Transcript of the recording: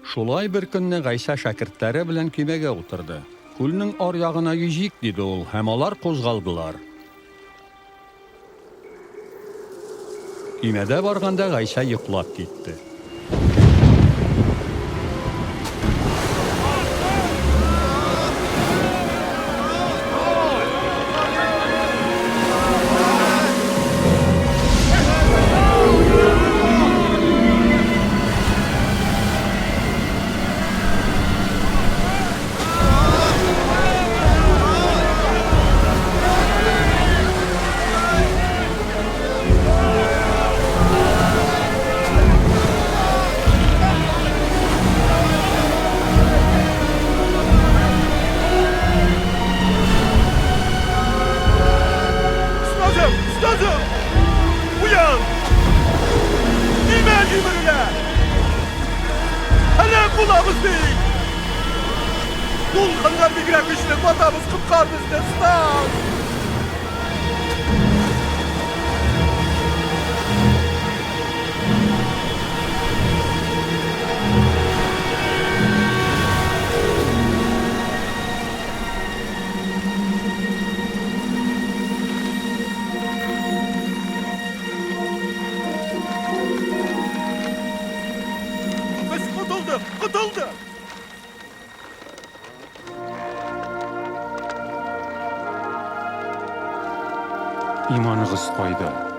Шулай бер көнне Гайсә шәкертләре белән көймәгә утырды. Күлнең аръягына йөзик, диде ул, һәм алар кузгалдылар. Көймәдә барганда Гайсә йоклап китте. Остазым! Остазым! Уян! Нимә җимерелә? Һәлак булабыз бит! Дулкыннар бигрәк көчле, батабыз, коткар безне, остаз! Без котылдык, котылдык! Иманыгыз кайда?